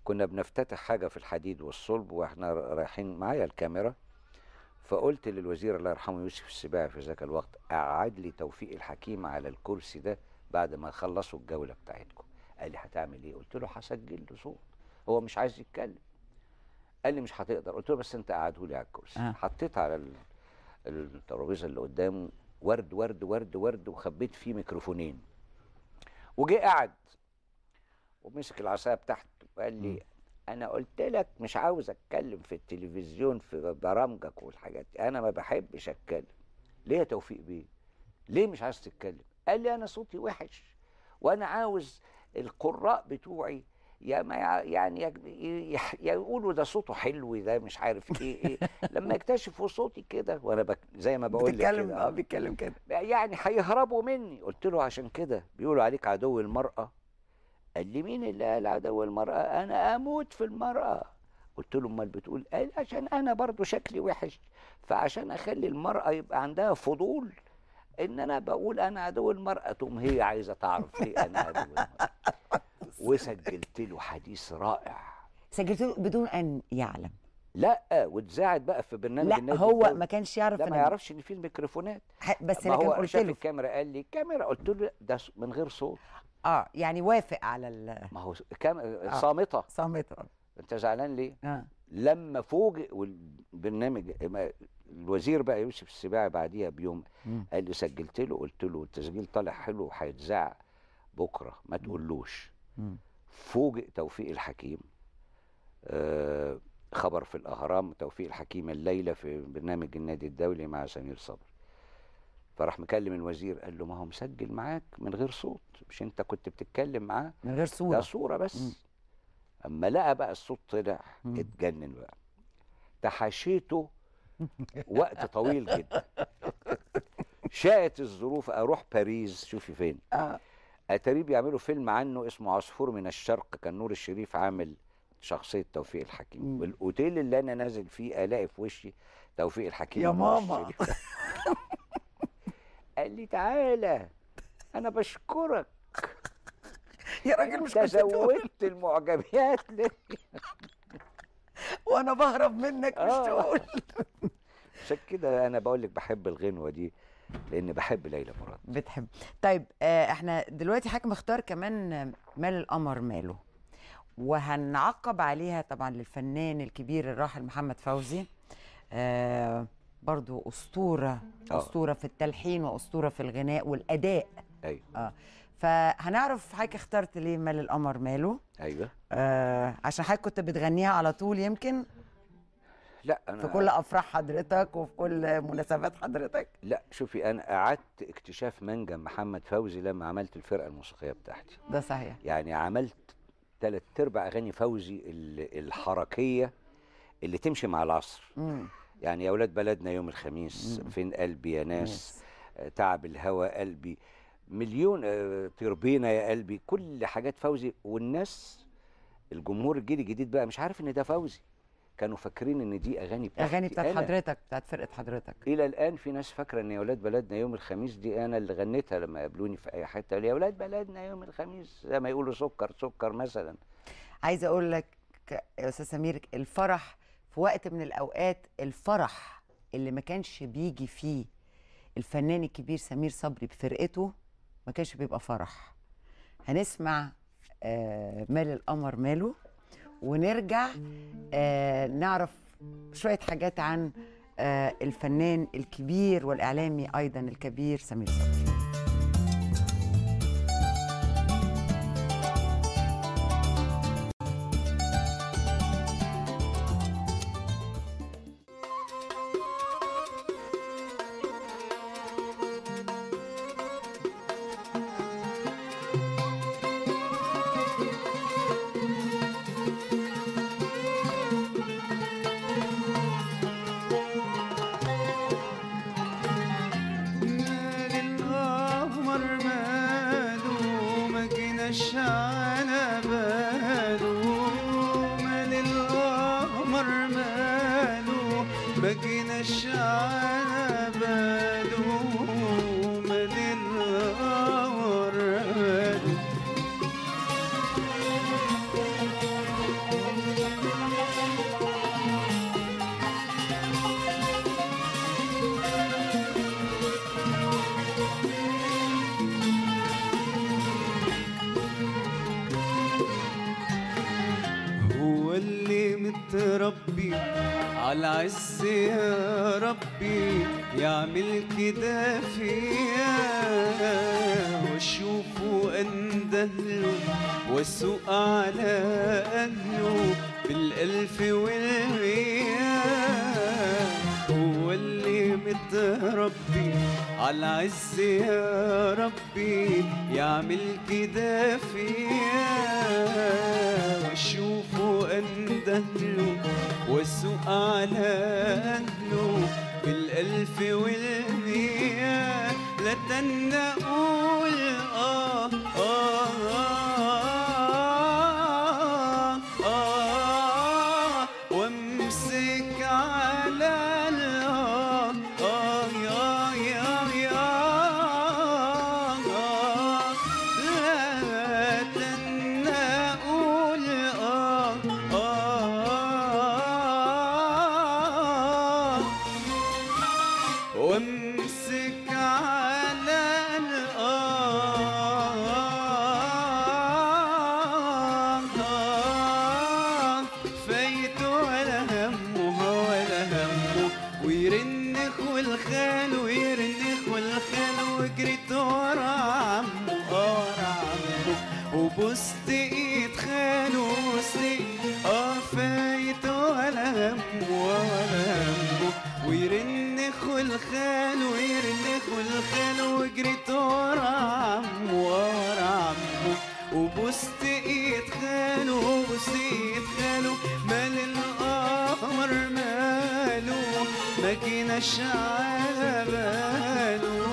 كنا بنفتتح حاجة في الحديد والصلب واحنا رايحين معايا الكاميرا، فقلت للوزير الله يرحمه يوسف السباعي في ذاك الوقت، قعد لي توفيق الحكيم على الكرسي ده بعد ما خلصوا الجولة بتاعتكم. قال لي هتعمل ايه؟ قلت له هسجل له صوت، هو مش عايز يتكلم. قال لي مش هتقدر. قلت له بس انت قعدة لي على الكرسي. حطيت على الترابيزة اللي قدامه ورد ورد ورد ورد، وخبيت فيه ميكروفونين، وجه قعد ومسك العصاية بتاعته وقال لي انا قلت لك مش عاوز اتكلم في التلفزيون في برامجك والحاجات دي، انا ما بحبش اتكلم. ليه يا توفيق بيه؟ ليه مش عايز تتكلم؟ قال لي انا صوتي وحش، وانا عاوز القراء بتوعي يا ما يعني يقولوا ده صوته حلو، ده مش عارف ايه ايه لما يكتشفوا صوتي كده وانا زي ما بقول لك كده بيتكلم كده يعني هيهربوا مني. قلت له عشان كده بيقولوا عليك عدو المرأة. قال لي مين اللي قال عدو المرأة؟ انا اموت في المرأة. قلت له امال بتقول؟ قال عشان انا برضو شكلي وحش، فعشان اخلي المرأة يبقى عندها فضول ان انا بقول انا عدو المرأة، تقوم هي عايزة تعرف ليه انا عدو المرأة. وسجلت له حديث رائع. سجلت له بدون ان يعلم؟ لا، واتذاعت بقى في برنامج لا النادي هو الدولي. ما كانش يعرف. لا ما يعرفش ان في الميكروفونات. بس ما لكن هو قلت شاف له الكاميرا قال لي كاميرا، قلت له ده من غير صوت. يعني وافق على ما هو صامتة. صامتة. انت زعلان ليه؟ لما فوجئ والبرنامج الوزير بقى يوسف السباعي بعديها بيوم قال لي سجلت له، قلت له التسجيل طالع حلو وهيتذاع بكره ما تقولوش. فوجئ توفيق الحكيم، خبر في الأهرام، توفيق الحكيم الليلة في برنامج النادي الدولي مع سمير صبري. فراح مكلم الوزير قال له ما هو مسجل معاك من غير صوت، مش انت كنت بتتكلم معاه من غير صورة؟ ده صورة بس. اما لقى بقى الصوت طلع اتجنن بقى. تحاشيته وقت طويل جدا. شاءت الظروف اروح باريس، شوفي فين، اتاري بيعملوا فيلم عنه اسمه عصفور من الشرق، كان نور الشريف عامل شخصية توفيق الحكيم. والاوتيل اللي انا نازل فيه الاقي في وشي توفيق الحكيم يا ماما. قال لي تعالى انا بشكرك يا راجل، مش انت زودت المعجبات ليه؟ وانا بهرب منك مش تقول. عشان كده انا بقول لك بحب الغنوه دي لان بحب ليلى مراد. بتحب. طيب احنا دلوقتي حضرتك مختار كمان مال القمر ماله، وهنعقب عليها طبعا للفنان الكبير الراحل محمد فوزي، برضو أسطورة، أسطورة في التلحين وأسطورة في الغناء والأداء. أيوة. فهنعرف حضرتك اخترت ليه مال القمر ماله. أيوة. عشان حضرتك كنت بتغنيها على طول يمكن؟ لا أنا في كل أفراح حضرتك وفي كل مناسبات حضرتك. لا شوفي، أنا أعدت اكتشاف منجم محمد فوزي لما عملت الفرقة الموسيقية بتاعتي. ده صحيح. يعني عملت 3/4 أغاني فوزي الحركية اللي تمشي مع العصر. يعني يا أولاد بلدنا يوم الخميس، فين قلبي يا ناس، تعب الهوى قلبي، مليون، تربينا يا قلبي، كل حاجات فوزي. والناس الجمهور الجيل الجديد بقى مش عارف ان ده فوزي، كانوا فاكرين ان دي اغاني بتاعتي، اغاني بتاعت حضرتك، بتاعت فرقه حضرتك. الى الان في ناس فاكره ان يا اولاد بلدنا يوم الخميس دي انا اللي غنيتها، لما قابلوني في اي حتة يا اولاد بلدنا يوم الخميس، زي ما يقولوا سكر سكر مثلا. عايزه اقول لك يا استاذ سمير، الفرح في وقت من الاوقات، الفرح اللي ما كانش بيجي فيه الفنان الكبير سمير صبري بفرقته ما كانش بيبقى فرح. هنسمع مال القمر ماله ونرجع نعرف شوية حاجات عن الفنان الكبير والإعلامي أيضا الكبير سمير صبري. ربي على عز يا ربي يعمل كده فيا، واشوفه اندهله واسوق على اهله بالالف والمية. هو اللي متربي على عز يا ربي يعمل كده فيا، واشوفه اندهله واسوق على اهله بالالف والمية. لا تنقول آه آه آه آه وامسك على الآه آه يا يا يا وجريت ورا عمه ورا عمه، وبوست ايد خاله بوست فايت ولا همه ولا همه، ويرن خلخاله يرن خلخاله، وجريت ورا عمه ورا عمه، وبوست ايد خاله بوست ايد خاله، مال القمر ماله ما جيناش على باله،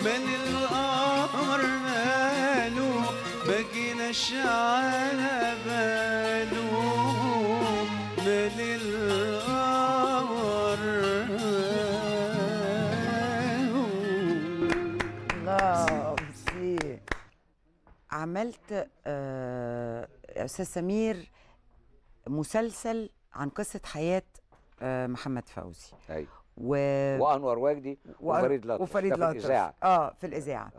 مال القمر ماله ما جيناش على باله، مال القمر ماله. الله ميرسي. عملت يا أستاذ سمير مسلسل عن قصة حياة محمد فوزي. أيوة. وأنور وجدي وفريد الأطرش. وفريد الأطرش في الإذاعة. في الإذاعة.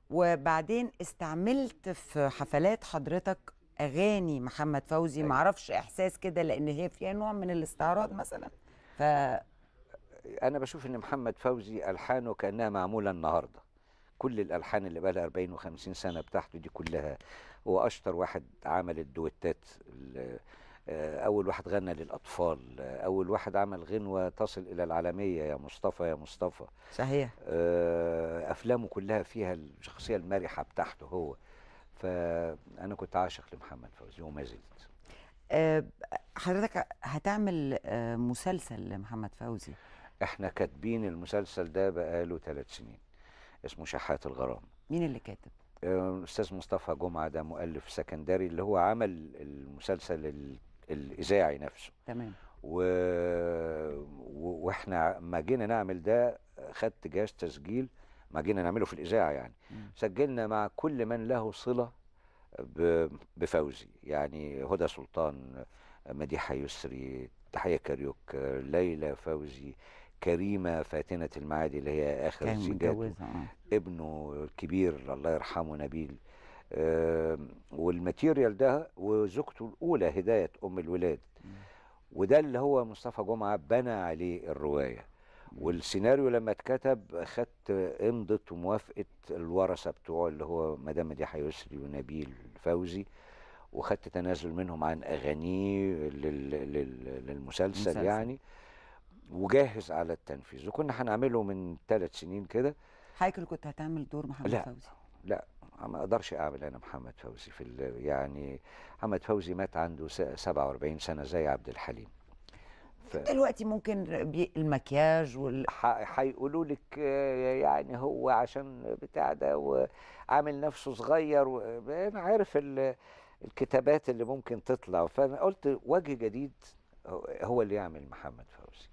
وبعدين استعملت في حفلات حضرتك أغاني محمد فوزي. أيوة. معرفش إحساس كده لأن هي فيها نوع من الاستعراض مثلا. أنا بشوف إن محمد فوزي ألحانه كأنها معمولة النهاردة. كل الألحان اللي بقى لها 40 و50 سنة بتاعته دي كلها، هو أشطر واحد عمل الدويتات، أول واحد غنى للأطفال، أول واحد عمل غنوة تصل إلى العالمية يا مصطفى يا مصطفى. صحيح. أفلامه كلها فيها الشخصية المرحة بتاعته هو. فأنا كنت عاشق لمحمد فوزي وما زلت. حضرتك هتعمل مسلسل لمحمد فوزي؟ احنا كاتبين المسلسل ده بقاله 3 سنين، اسمه شحات الغرام. مين اللي كاتب؟ الأستاذ مصطفى جمعة، ده مؤلف سكندري اللي هو عمل المسلسل الإذاعي نفسه. تمام. واحنا ما جينا نعمل ده خدت جهاز تسجيل، ما جينا نعمله في الإذاعة يعني. سجلنا مع كل من له صلة بفوزي، يعني هدى سلطان، مديحة يسري، تحية كاريوك، ليلى فوزي، كريمة فاتنة المعادي اللي هي آخر زيجاته، ابنه الكبير الله يرحمه نبيل، وال material ده، وزوجته الأولى هداية أم الولاد. وده اللي هو مصطفى جمعة بنى عليه الرواية. والسيناريو لما اتكتب خدت امضة وموافقة الورثة بتوعه اللي هو مدام مديحة يسري ونبيل فوزي، وخدت تنازل منهم عن أغانيه للمسلسل يعني، وجاهز على التنفيذ. وكنا هنعمله من 3 سنين كده. حضرتك اللي كنت هتعمل دور محمد فوزي؟ لا، ما اقدرش اعمل انا محمد فوزي في يعني محمد فوزي مات عنده 47 سنة زي عبد الحليم. دلوقتي ممكن المكياج هيقولوا لك يعني هو عشان بتاع ده وعامل نفسه صغير انا عارف الكتابات اللي ممكن تطلع. فانا قلت وجه جديد هو اللي يعمل محمد فوزي.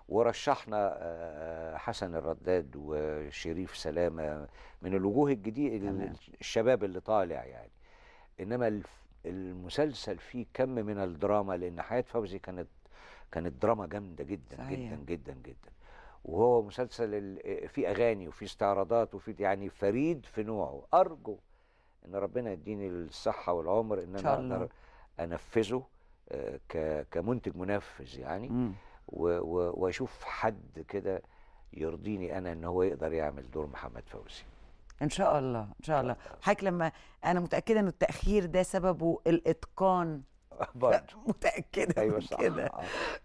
ورشحنا حسن الرداد وشريف سلامة من الوجوه الجديدة، الشباب اللي طالع يعني. إنما المسلسل فيه كم من الدراما، لأن حياة فوزي كانت دراما جامدة جدا. صحيح. جدا جدا جدا. وهو مسلسل فيه أغاني وفيه استعراضات وفيه يعني فريد في نوعه. أرجو إن ربنا يديني الصحة والعمر إن أنا أقدر أنفذه كمنتج منفذ يعني. واشوف حد كده يرضيني انا ان هو يقدر يعمل دور محمد فوزي. ان شاء الله ان شاء الله. حضرتك لما انا متاكدة ان التاخير ده سببه الاتقان برضه متاكدة. أيوة صح. كده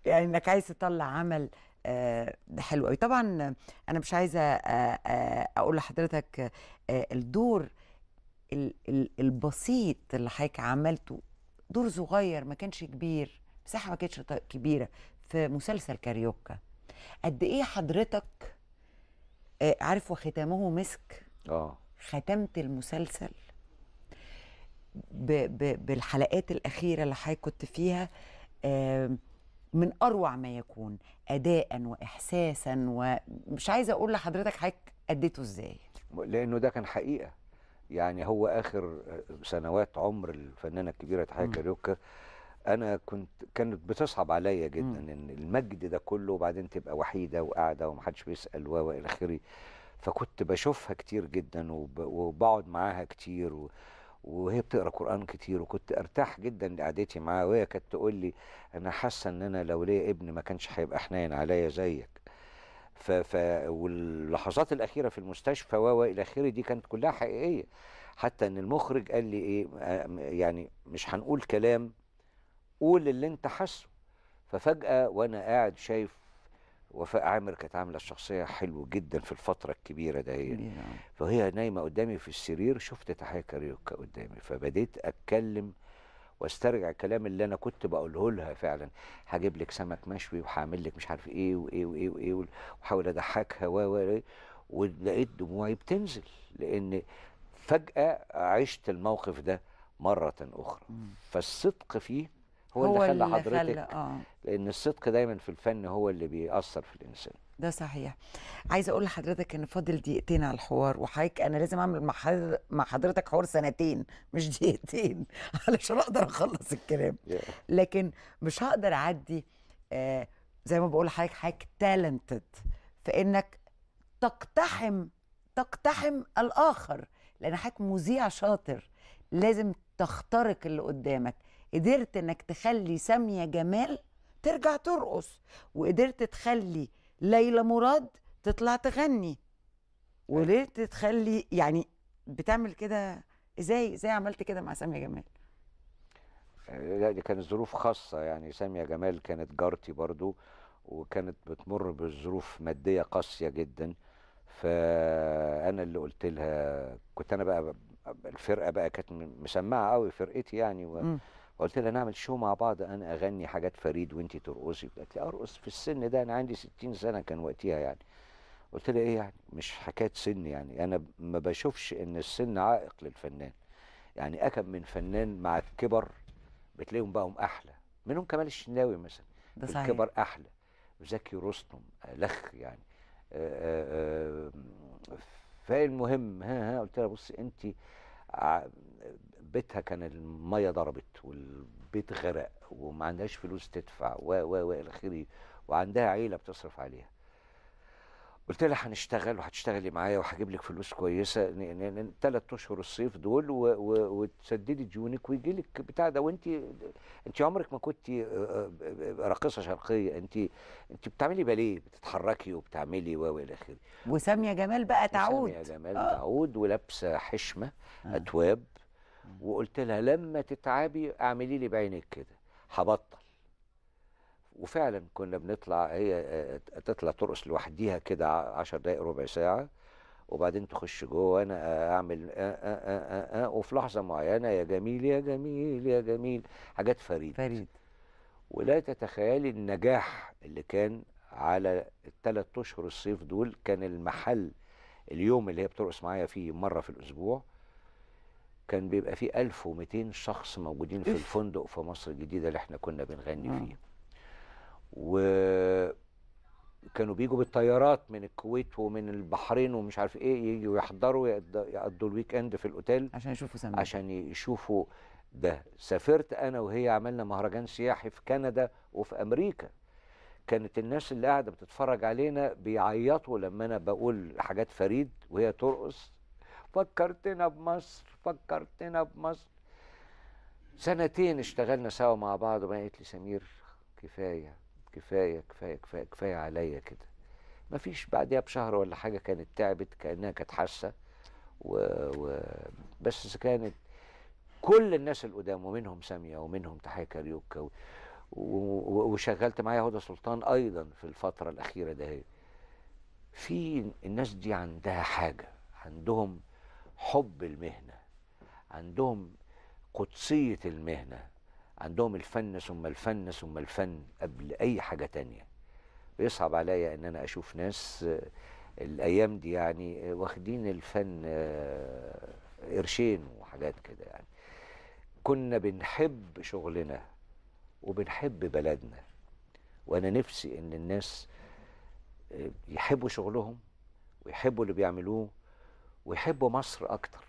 يعني انك عايز تطلع عمل ده حلو قوي. طبعا انا مش عايزه اقول لحضرتك الدور البسيط اللي حضرتك عملته، دور صغير ما كانش كبير، مساحة ما كانتش كبيرة في مسلسل كاريوكا. قد ايه حضرتك عارف وختامه مسك؟ ختمت المسلسل بالحلقات الأخيرة اللي حضرتك كنت فيها من أروع ما يكون أداء وإحساسا، ومش عايزة أقول لحضرتك حضرتك أديته إزاي، لأنه ده كان حقيقة. يعني هو آخر سنوات عمر الفنانة الكبيرة تحية كاريوكا، أنا كانت بتصعب عليا جدا إن المجد ده كله وبعدين تبقى وحيدة وقاعدة ومحدش بيسأل وإلى آخره. فكنت بشوفها كتير جدا وبقعد معاها كتير وهي بتقرا قرآن كتير، وكنت ارتاح جدا لقعدتي معاها. وهي كانت تقول لي انا حاسه ان انا لو ليا ابن ما كانش هيبقى حنين عليا زيك. واللحظات الاخيرة في المستشفى و الى اخره دي كانت كلها حقيقية. حتى ان المخرج قال لي ايه، يعني مش هنقول كلام، قول اللي انت حاسه. ففجاه وانا قاعد شايف وفاء عامر كانت عامله الشخصية حلو جدا في الفترة الكبيرة ده، هي فهي نايمة قدامي في السرير، شفت تحية كاريوكا قدامي، فبديت اتكلم واسترجع الكلام اللي انا كنت بقوله لها فعلا. هجيب لك سمك مشوي وهعمل لك مش عارف ايه وايه وايه وايه، واحاول اضحكها و ولقيت دموعي بتنزل، لان فجاة عشت الموقف ده مرة اخرى. فالصدق فيه هو اللي خلى حضرتك، لان الصدق دايما في الفن هو اللي بيأثر في الانسان. ده صحيح. عايزه اقول لحضرتك ان فاضل دقيقتين على الحوار، وحضرتك انا لازم اعمل مع حضرتك حوار سنتين مش دقيقتين علشان اقدر اخلص الكلام. لكن مش هقدر اعدي زي ما بقول لحضرتك، حضرتك تالنتد في انك تقتحم الاخر، لان حضرتك مذيع شاطر، لازم تخترق اللي قدامك. قدرت انك تخلي سامية جمال ترجع ترقص، وقدرت تخلي ليلى مراد تطلع تغني، وقدرت تخلي، يعني بتعمل كده ازاي؟ ازاي عملت كده مع سامية جمال؟ لا دي كانت ظروف خاصة يعني. سامية جمال كانت جارتي برضو، وكانت بتمر بظروف مادية قاسية جدا، فأنا اللي قلت لها، كنت أنا بقى الفرقة بقى كانت مسمعة قوي فرقتي يعني، وقلت لها نعمل شو مع بعض، انا اغني حاجات فريد وانتي ترقصي. قالت لي ارقص في السن ده؟ انا عندي 60 سنة كان وقتها يعني. قلت لها ايه يعني، مش حكاية سن يعني، انا ما بشوفش ان السن عائق للفنان يعني. اكم من فنان مع الكبر بتلاقيهم بقوا احلى، منهم كمال الشناوي مثلا، ده صحيح، الكبر احلى، زكي رستم لخ يعني. فالمهم ها قلت لها بصي انت، بيتها كان المية ضربت والبيت غرق وما عندهاش فلوس تدفع و و و الى اخره، وعندها عيله بتصرف عليها. قلت لها هنشتغل وهتشتغلي معايا وهجيب لك فلوس كويسة 3 اشهر الصيف دول وتسددي ديونك ويجي لك بتاع ده، وانت عمرك ما كنت راقصه شرقية، انت بتعملي باليه، بتتحركي وبتعملي و الى اخره. وساميه جمال بقى تعود، سامية جمال تعود ولابسه حشمه اتواب. وقلت لها لما تتعبي اعملي لي بعينك كده، هبطل. وفعلا كنا بنطلع، هي تطلع ترقص لوحديها كده 10 دقايق ربع ساعة، وبعدين تخش جوه وانا اعمل وفي لحظة معينة يا جميل يا جميل يا جميل، حاجات فريد. ولا تتخيلي النجاح اللي كان على ال3 اشهر الصيف دول. كان المحل اليوم اللي هي بترقص معايا فيه مرة في الاسبوع كان بيبقى فيه 1200 شخص موجودين في الفندق في مصر الجديدة اللي احنا كنا بنغني فيه. وكانوا بيجوا بالطيارات من الكويت ومن البحرين ومش عارف ايه، يجوا يحضروا يقضوا ال weekend في الاوتيل عشان يشوفوا سامية، عشان يشوفوا ده. سافرت انا وهي، عملنا مهرجان سياحي في كندا وفي امريكا. كانت الناس اللي قاعدة بتتفرج علينا بيعيطوا لما انا بقول حاجات فريد وهي ترقص، فكرتنا بمصر فكرتنا بمصر. سنتين اشتغلنا سوا مع بعض، وبعدين قالت لي سمير كفاية كفاية كفاية كفاية كفاية عليا كده. مفيش بعديها بشهر ولا حاجة كانت تعبت، كانها كانت حاسه بس كانت كل الناس القدام، ومنهم سامية ومنهم تحية كاريوكا وشغلت معايا هدى سلطان ايضا في الفترة الاخيرة ده. هي في الناس دي عندها حاجة، عندهم حب المهنة، عندهم قدسية المهنة، عندهم الفن ثم الفن ثم الفن قبل أي حاجة تانية. بيصعب عليا إن أنا أشوف ناس الأيام دي يعني واخدين الفن قرشين وحاجات كده يعني. كنا بنحب شغلنا وبنحب بلدنا، وأنا نفسي إن الناس يحبوا شغلهم ويحبوا اللي بيعملوه ويحبوا مصر أكتر.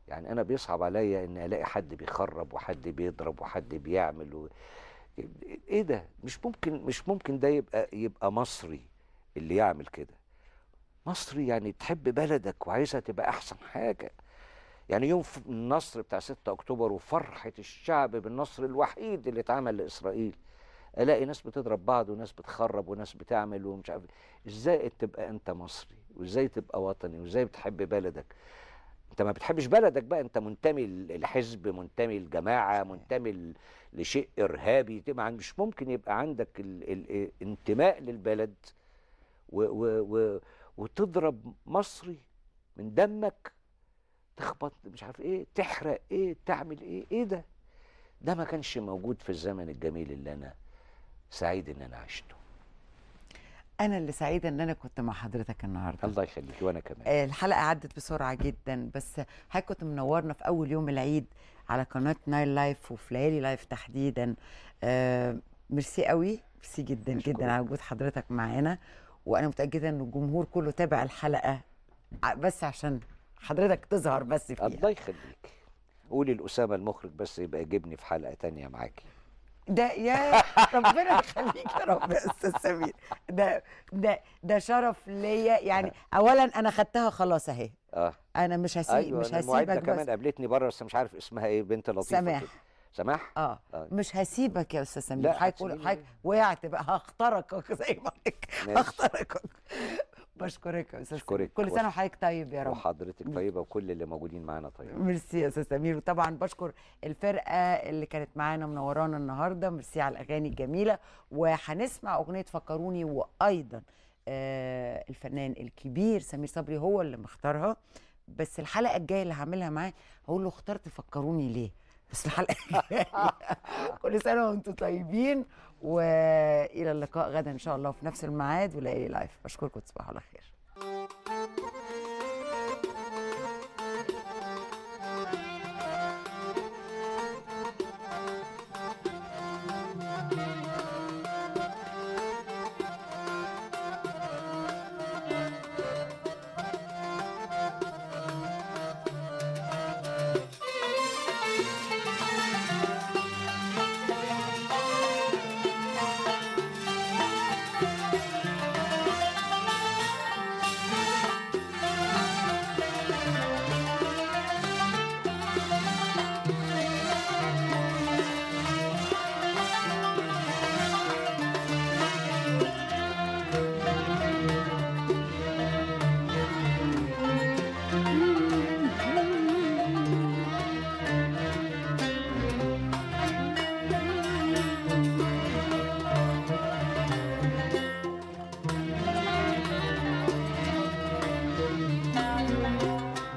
يعني أنا بيصعب عليا إن ألاقي حد بيخرب وحد بيضرب وحد بيعمل إيه ده؟ مش ممكن ده يبقى مصري اللي يعمل كده. مصري يعني تحب بلدك وعايزها تبقى أحسن حاجة. يعني يوم النصر بتاع 6 أكتوبر وفرحة الشعب بالنصر الوحيد اللي اتعمل لإسرائيل، الاقي ناس بتضرب بعض وناس بتخرب وناس بتعمل ومش عارف. ازاي تبقى انت مصري، وازاي تبقى وطني، وازاي بتحب بلدك؟ انت ما بتحبش بلدك بقى، انت منتمي للحزب، منتمي لجماعة، منتمي لشيء ارهابي. مش ممكن يبقى عندك الانتماء للبلد و و و وتضرب مصري من دمك، تخبط مش عارف ايه، تحرق ايه، تعمل ايه، ايه ده؟ ده ما كانش موجود في الزمن الجميل اللي انا سعيد ان انا عشته. انا اللي سعيدة ان انا كنت مع حضرتك النهارده. الله يخليك. وانا كمان. الحلقة عدت بسرعة جدا، بس حضرتك كنت منورنا في اول يوم العيد على قناة نايل لايف وفي ليالي لايف تحديدا. ميرسي قوي، ميرسي جدا جدا على وجود حضرتك معانا، وانا متاكدة ان الجمهور كله تابع الحلقة بس عشان حضرتك تظهر بس فيها. الله يخليك. قولي لأسامة المخرج بس يبقى يجيبني في حلقة تانية معاكي. ده يا ربنا يخليك يا رب يا استاذ سمير، ده ده ده شرف ليا يعني. اولا انا خدتها خلاص اهي. انا مش هسيب. أيوة، مش هسيبك. كمان قابلتني بره بس مش عارف اسمها ايه، بنت لطيفة سماح. كده. سماح؟ مش هسيبك يا استاذ سمير. حضرتك وقعت بقى، هخترقك زي ما هخترقك. بشكرك يا استاذ سمير، كل سنة وحضرتك طيب يا رب. وحضرتك طيبة وكل اللي موجودين معانا طيب. ميرسي يا استاذ سمير. وطبعا بشكر الفرقة اللي كانت معانا منورانا النهارده، ميرسي على الاغاني الجميلة. وهنسمع اغنية فكروني، وايضا الفنان الكبير سمير صبري هو اللي مختارها، بس الحلقة الجاية اللي هعملها معاه هقول له اخترت فكروني ليه، بس الحلقة الجاية. كل سنة وانتم طيبين، والى اللقاء غدا ان شاء الله في نفس الميعاد وليالي لايف. بشكركم، تصبحوا على خير.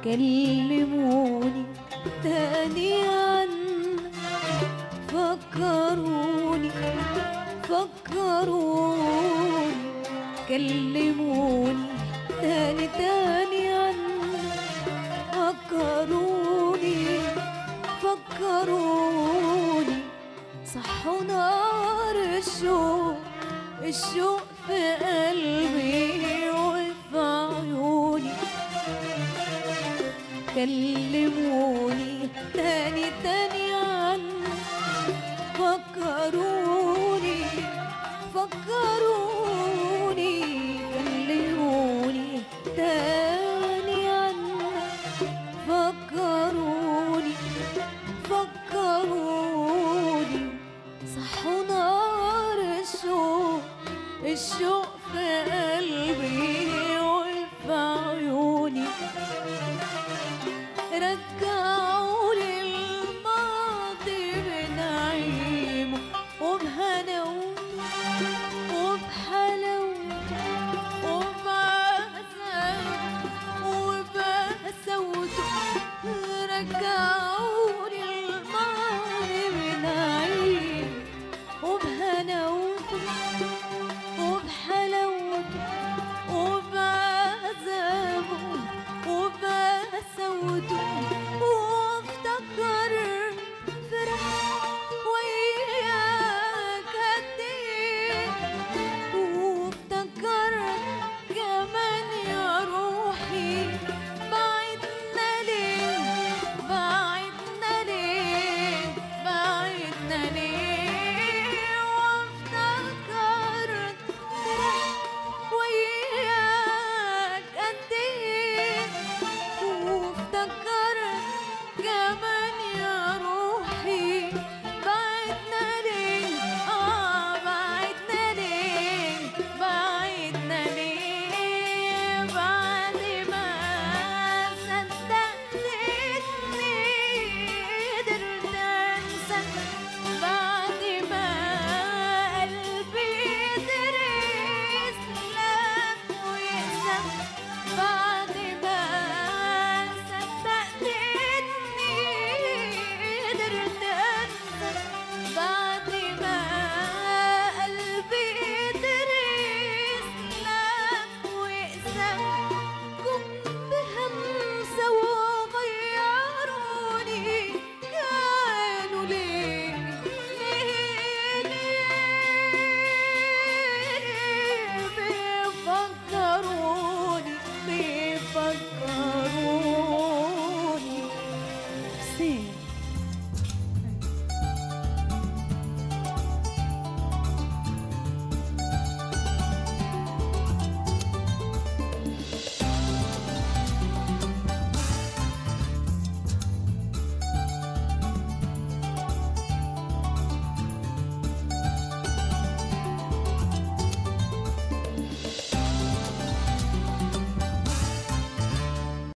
كلموني تاني عنك، فكروني فكروني، كلموني تاني تاني عنك، فكروني فكروني، صحوا نار الشوق، الشوق في قلبي وفي عيوني. كلموني